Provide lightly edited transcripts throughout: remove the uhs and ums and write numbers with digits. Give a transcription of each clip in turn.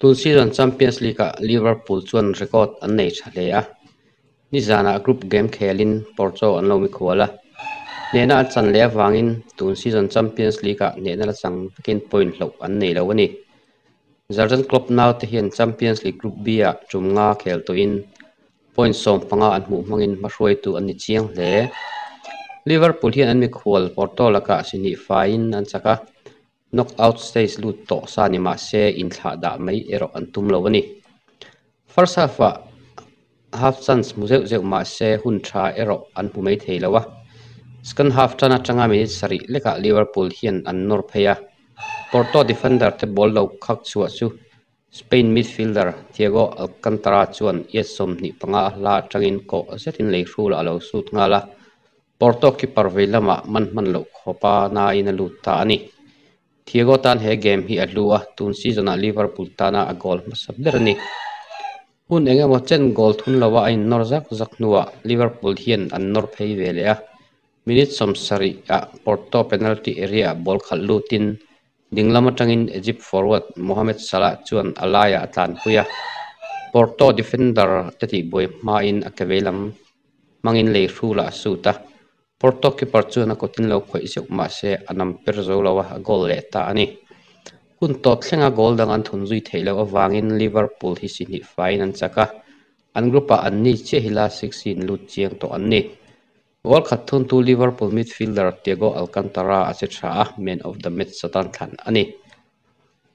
Tun season Champions League-ah Liverpool chuan record an nei tha hle a, nizanah group game khelin Porto an lo mikhual a, hnehna an chan leh avangin tun season Champions League-ah hnehna la chang vekin point hloh an nei lo a ni. Jurgen Klopp naute hian Champions League Group B-ah tum nga khel tawhin point 15 an hmuh hmangin hmahruaitu an ni chiang hle. Liverpool hian an mikhual Porto lakah sihnih faiin an chak a, Knockout stage lut tawh sa ni mah se inthlah dah mai erawh an tum lo a ni. First half-ah half chance hmu zeuh zeuh mah se hun tha erawh an hmu mai thei lo a. Second half tan atanga minute sarih lekah Liverpool hian an nawr phei a, Porto defender te ball lo khak chhuah chu Spain midfielder Thiago Alcantara chuan yard 25 a hla atangin kawh zetin lei hrulah a lo sut nghal a. Porto keeper vei lamah man hman loh khawpa nain a lut ta a ni. Thiago tan he game hi a hlu a, tun season-ah Liverpool tana a goal hmasa ber a ni. Hun eng emaw chen goal thun loa a innawr zak zak hnuah Liverpool hian an nawr phei ve leh a. Minute 70-ah Porto penalty area-ah ball khalh lutin dinglam atangin Egypt forward Mohamed Salah chuan a laiah a tlanpui a. Porto defender te tihbuai hmain a ke veilam hmangin lei hrulah a sut a, Porto keeper chuan a kawtin lo khawih zeuh mah se a nam per zo lo a, a goal leh ta a ni. Hun tawp thlenga goal dang an thun zui theih loh avangin Liverpool hi sihnih faiin an chak a, an group-ah an ni chiah hi last 16 lut chiang tawh an ni. Goal khat thuntu Liverpool midfielder Thiago Alcantara a che tha a, man of the match atan thlan a ni.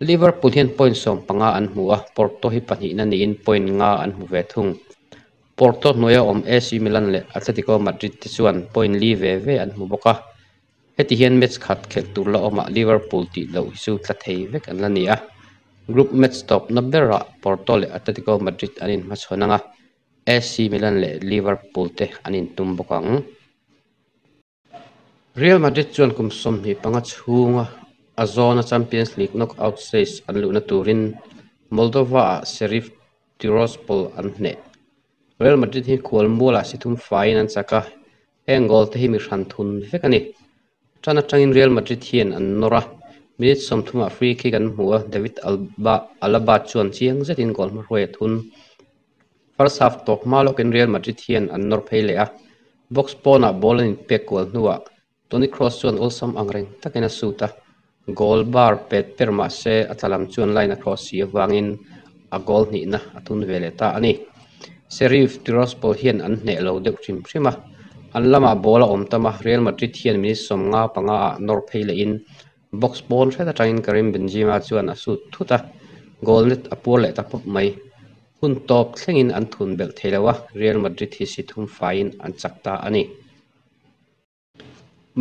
Liverpool hian point 15 an hmu a, Porto hi pahnihna niin point 5 an hmu ve thung. Porto hnuaia awm AC Milan leh Atletico Madrid te chuan point 4 ve ve an hmu bawk a. Heti hian match khat khelh tur la awmah Liverpool tih loh hi chu tla thei vek an la ni a. Group match tawpna berah Porto leh Atletico Madrid an inhmachhawn ang a, AC Milan leh Liverpool te an intum bawk ang. Real Madrid chuan kum 25 chhunga a zawna Champions League knockout stage an luhna turin Moldova-ah Sheriff Tiraspol an hneh. Real Madrid hi khual mualah si thum faiin an chak a, heng goal te hi mi hran thun vek a ni. Tan atangin Real Madrid hian an nawr a, minute 30-ah free kick an hmu a, David Alba Alaba chuan chiang zetin goal hmahruai a thun. First half tawp hma lawkin Real Madrid hian an nawr phei leh a, box pawnah ball an inpek kual hnuah Toni Kroos chuan awlsam ang reng takin a sut a, goal bar pet per mah se a tla lam chuan line a cross si avangin a goal hnihna a thun ve leh ta a ni. Sheriff Tiraspol hian an hneh lo deuh hrim hrim a, an lamah ball a awm tam a, Real Madrid hian minute 55-ah nawr phei lehin box pawn hret atangin Karim Benzema chuan a sut thut a, goal net a puar leh ta pawp mai. Hun tawp thlengin an thun belh thei lo a, Real Madrid hi si thum faiin an chak ta a ni.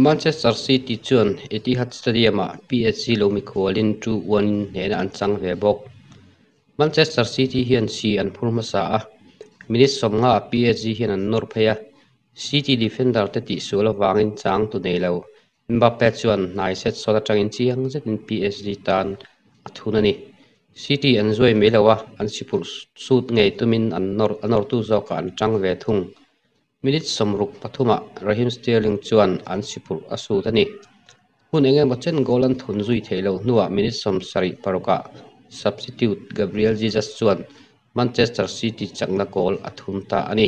Manchester City chuan Etihad Stadium-ah PSG lo mikhualin 2-1 in hnehna an chang ve bawk. Manchester City hian si an phur hmasa a, minute 50-ah PSG hian an nawr phei a, City defender te tihsual avangin chang tu nei lo. Mbappe chuan hnai set sawt atangin chiang zetin PSG tan a thun a ni. City an zuai mai lo a, an siphurh sut ngei tumin an nawr a nawrtu zawkah an tang ve thung. Minute 63-ah Raheem Sterling chuan an siphurh a sut a ni. Hun eng emaw chen goal an thun zui theih loh hnuah minute 76-ah substitute Gabriel Jesus chuan Manchester City chakna goal a thun ta a ni.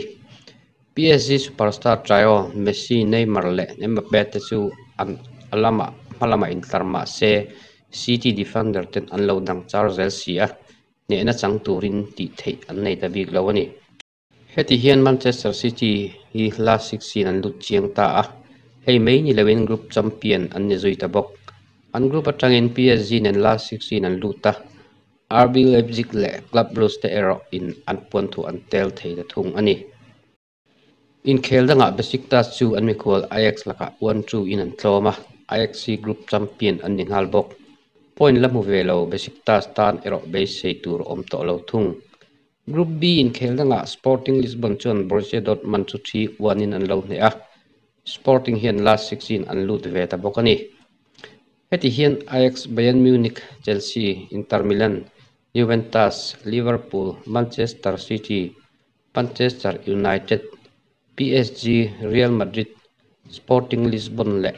PSG superstar trio Messi, Neymar leh Mbappe te chu an a lamah hma lamah intlar mah se City defender ten an lo dang char zel si a, hnehna chang turin tih theih an nei ta bik lo a ni. Heti hian Manchester City hi last 16 an lut chiang ta a, hei mai ni loin group champion an ni zui ta bawk. An group atangin PSG nen last 16 an lut a, RB Leipzig leh Club Brugge te erawh in an puan thu an tel thei ta thung a ni. Inkhel dangah Besiktas chu an mikhual Ajax lakah 1-2 in an tlawm a, Ajax hi group champion an ni nghal bawk. Point la hmu ve lo Besiktas tan erawh beisei tur awm tawh lo thung. Group B inkhel dangah Sporting Lisbon chuan Borussia Dortmund chu 3-1 in an lo hneh a, Sporting hian last 16 an lut ve ta bawk a ni. Heti hian Ajax, Bayern Munich, Chelsea, Inter Milan, Juventus, Liverpool, Manchester City, Manchester United, PSG, Real Madrid, Sporting Lisbon leh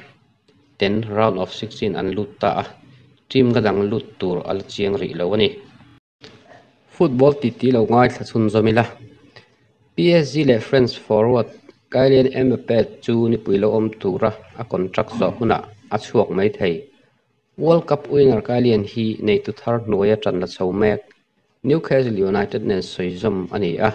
ten round of 16 an lut ta a, team ka dang lut tur a la chiang rih lo a ni. Football titi lo ngaithla chhunzawm ila. PSG leh France forward Kylian Mbappe chu nipui lo awm tura a contract zawh hunah a chhuak mai thei. World Cup winner Kylian hi neitu thar hnuaia tan la chho mek Newcastle United nen sawizawm a ni a.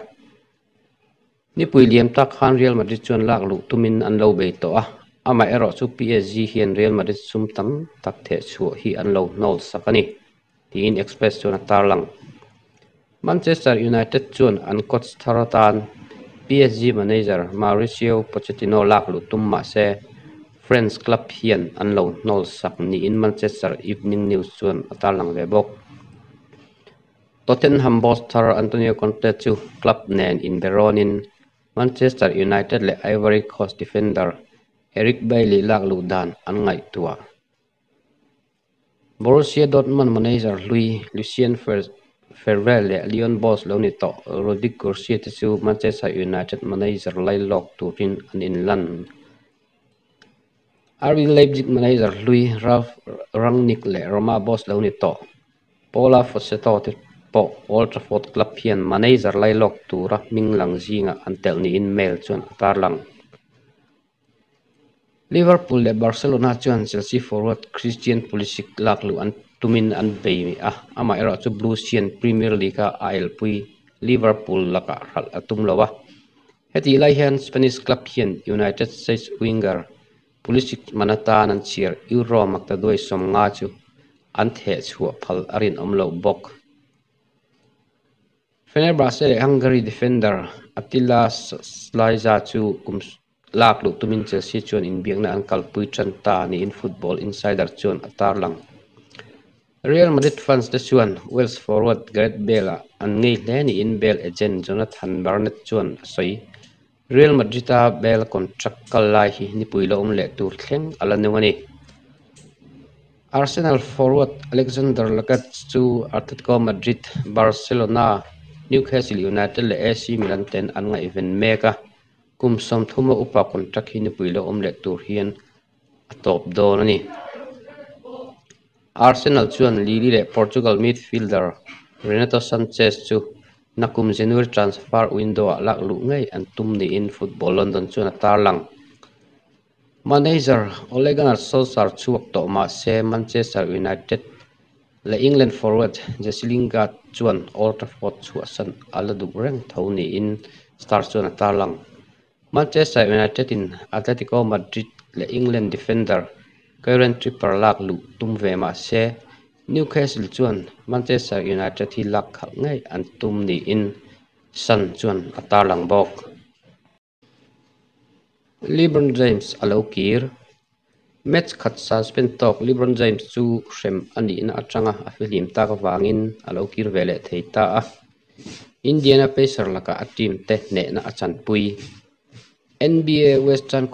Nipui liam tak khan Real Madrid chuan lak luh tumin an lo bei tawh a, amaherawhchu PSG hian Real Madrid sum tam tak theh chhuah hi an lo hnawl sak a ni, tiin Express chuan a tarlang. Manchester United chuan an coach thar atan PSG manager Mauricio Pochettino lak luh tum mah se French club hian an lo hnawl sak niin Manchester Evening News chuan a tarlang ve bawk. Tottenham boss thar Antonio Conte chu club nen inberawnin Manchester United leh Ivory Coast defender Eric Bailly lak luh dan an ngaihtuah. Borussia Dortmund manager hlui Lucien Favre leh Lyon boss lo ni tawh Rudi Garcia te chu Manchester United manager lailawk turin an inlan. RB Leipzig manager hlui Ralf Rangnick leh Roma boss lo ni tawh Paula Fossetta te pawh Old Trafford club hian manager lailawk tura hming lang zingah an telh niin Mail chuan a tarlang. Liverpool leh Barcelona chuan Chelsea forward Christian Pulisic lak luh an tumin an bei a, amaherawhchu Blues hian Premier League-a a elpui Liverpool lakah hralh a tum lo a. Hetih lai hian Spanish club hian United States winger Pulisic man atan an chhiar Euro maktaduai 50 chu an theh chhuah phal a rinawm loh bawk. Fenerbahce leh Hungary defender Attila Szalai chu kum lak luh tumin Chelsea chuan inbiakna an kalpui tan ta niin Football Insider chuan a tarlang. Real Madrid fans te chuan Wales forward Gareth Bale-a an ngei hle niin Bale agent Jonathan Barnett chuan a sawi. Real Madrid-a Bale contract kal lai hi nipui la awm leh tur thleng a la nung a ni. Arsenal forward Alexander Lacazette chu Atletico Madrid, Barcelona, Newcastle United leh AC Milan ten an ngaihven mek a, kum 30 a upa contract hi nipui la awm leh tur hian a tawp dawn a ni. Arsenal chuan Lille leh Portugal midfielder Renato Sanches chu nakum January transfer window-ah lak luh ngei an tum niin Football London chuan a tarlang. Manager Ole Gunnar Solskjaer chhuak tawh mah se Manchester United leh England forward Jesse Lingard chuan Old Trafford chhuahsan a la duh reng tho niin Star chuan a tarlang. Manchester United in Atletico Madrid leh England defender Kieran Trippier lak luh tum ve mah se Newcastle chuan Manchester United hi lak khalh ngei an tum niin Sun chuan a tarlang bawk. LeBron James a lo kir. Match khat suspend tawk LeBron James chu hrem a nihna atanga a fihlim tak avangin a lo kir ve leh thei ta a. Indiana Pacers lakah a team te hnehna a chanpui. NBA Western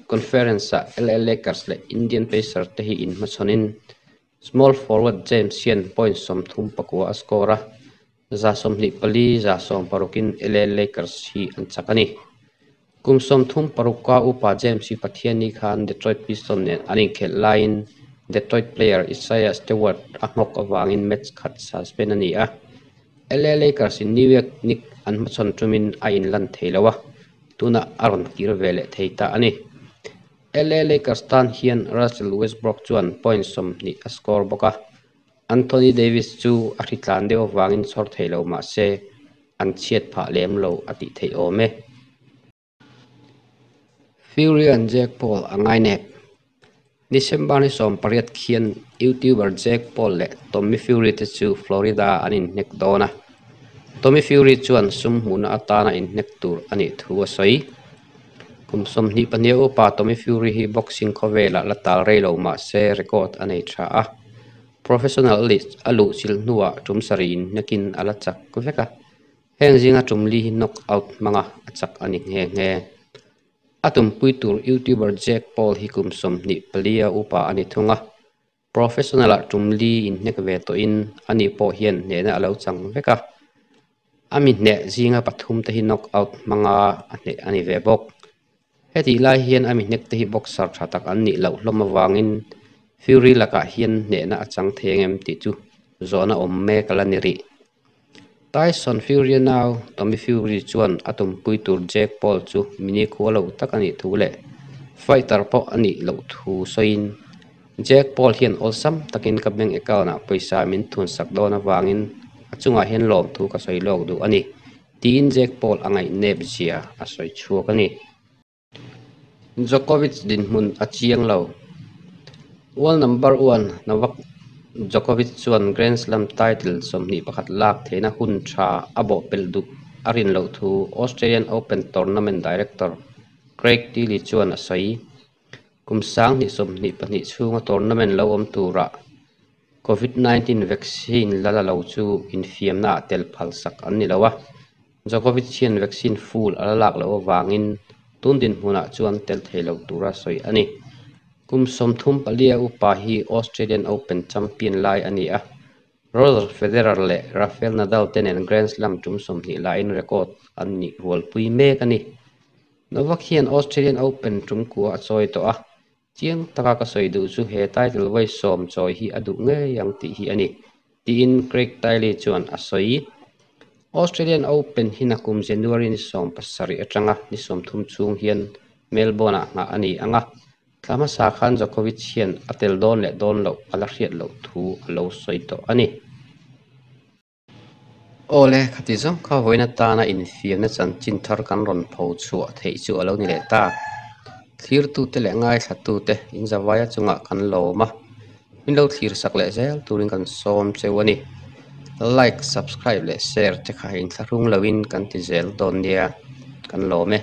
Conference-ah LA Lakers leh Indian Pacers te hi inhmachhawnin small forward James hian point 39 a score a, 124 106in LA Lakers hi an chak a ni. Kum 36 a upa James hi Pathianni khan Detroit Pistons nen an inkhelh laiin Detroit player Isaiah Stewart a nghawk avangin match khat suspend a ni a. LA Lakers in New York Knicks an hmachhawn tumin a inlan thei lo a, tunah a rawn kir ve leh thei ta a ni. LA Lakers tan hian Russell Westbrook chuan point 20 a score bawk a, Anthony Davis chu a hritlan deuh avangin chhawr thei lo mah se an chhiat phah lem lo a tih theih awm e. Fury and Jake Paul a ngai nep. December ni 18 khian YouTuber Jake Paul leh Tommy Fury te chu Florida an inhnek dawn a. Tommy Fury chuan sum hmuhna atana inhnek tur a nih thu a sawi. Kum 24 a upa Tommy Fury hi boxing khawvelah la tal rei lo mah se record a nei tha a. Professional a luh chilh hnuah tum sarih inhnekin a la chak vek a. Heng zinga tum li hi knockout hmanga a chak a ni nghe nghe. A tumpui tur YouTuber Jake Paul hi kum 24 a upa a ni thung a. Professional-ah tum li inhnek ve tawhin ani pawh hian hnehna a lo chang vek a. A mi hneh zinga pathum te hi knockout hmanga a hneh a ni ve bawk. Hetih lai hian a mi hnek te hi boxer tha tak an nih loh hlawm avangin Fury lakah hian hnehna a chang thei ang em tih chu zawhna awm mek a la ni rih. Tyson Fury-a nau Tommy Fury chuan a tumpui tur Jake Paul chu mi nikhua lo tak a nih thu leh fighter pawh a nih loh thu sawiin, Jake Paul hian awlsam takin ka bank account-ah pawisa min thunsak dawn avangin a chungah hian lawmthu ka sawi lawk duh a ni, tiin Jake Paul a ngaihnep zia a sawi chhuak a ni. Djokovic dinhmun a chiang lo. World number one Novak Djokovic chuan Grand Slam title 21 lak theihna hun tha a bawhpelh duh a rin loh thu Australian Open tournament director Craig Tiley chuan a sawi. Kum 2022 chhunga tournament lo awm turah Covid 19 vaccine la la lo chu infiamnaah tel phalsak an ni lo a. Djokovic hian vaccine full a la lak loh avangin tun dinhmunah chuan tel thei lo tura sawi a ni. Kum 34 upa hi Australian Open champion lai a ni a. Roger Federer leh Rafael Nadal te nen Grand Slam tum 20 laiin record an nih rualpui mek a ni. Novak hian Australian Open tum kua a chawi tawh a. Chiang taka ka sawi duh chu he title vawi 10 chawi hi a duh ngei ang tih hi a ni, tiin Craig Tiley chuan a sawi. Australian Open hi nakum January ni 17 atanga ni 30 chhung hian Melbourne-ah nghah a ni ang a. Thla hmasa khan Djokovic hian a tel dawn leh dawn loh a la hriat loh thu a lo sawi tawh a ni. Awle, khati zawng kha vawiin atana infiamna chanchin thar kan rawn pho chhuah theih chu a lo ni leh ta. Thlirtute leh ngaithlatute inzavaia chungah kan lawm a, min lo thlir sak leh zel turin kan sawm cheu a ni. Like, subscribe leh share te kha inthlahrung loin kan ti zel dawn nia, kan lawm e.